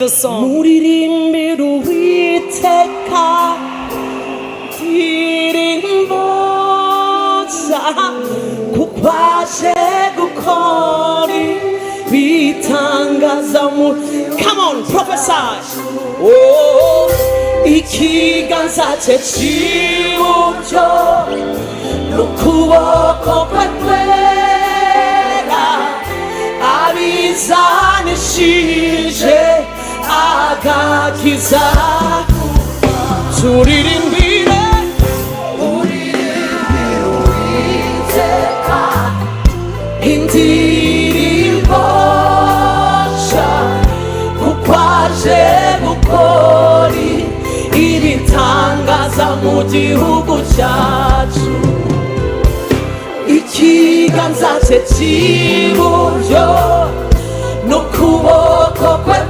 The song. Muririmbire Uwiteka indirimbo nshya, kuko aje gukora ibitangaza mu. Come on, prophesy. Oh, ikiganza cye cy'iburyo n'ukuboko kwe kwera abizanishije agakiza. Turirimbire, uririmbire Uwiteka indirimbo nshya, kuko aje gukora ibitangaza mu gihugu cyacu. Ikiganza cye cy'iburyo n'ukuboko kwe.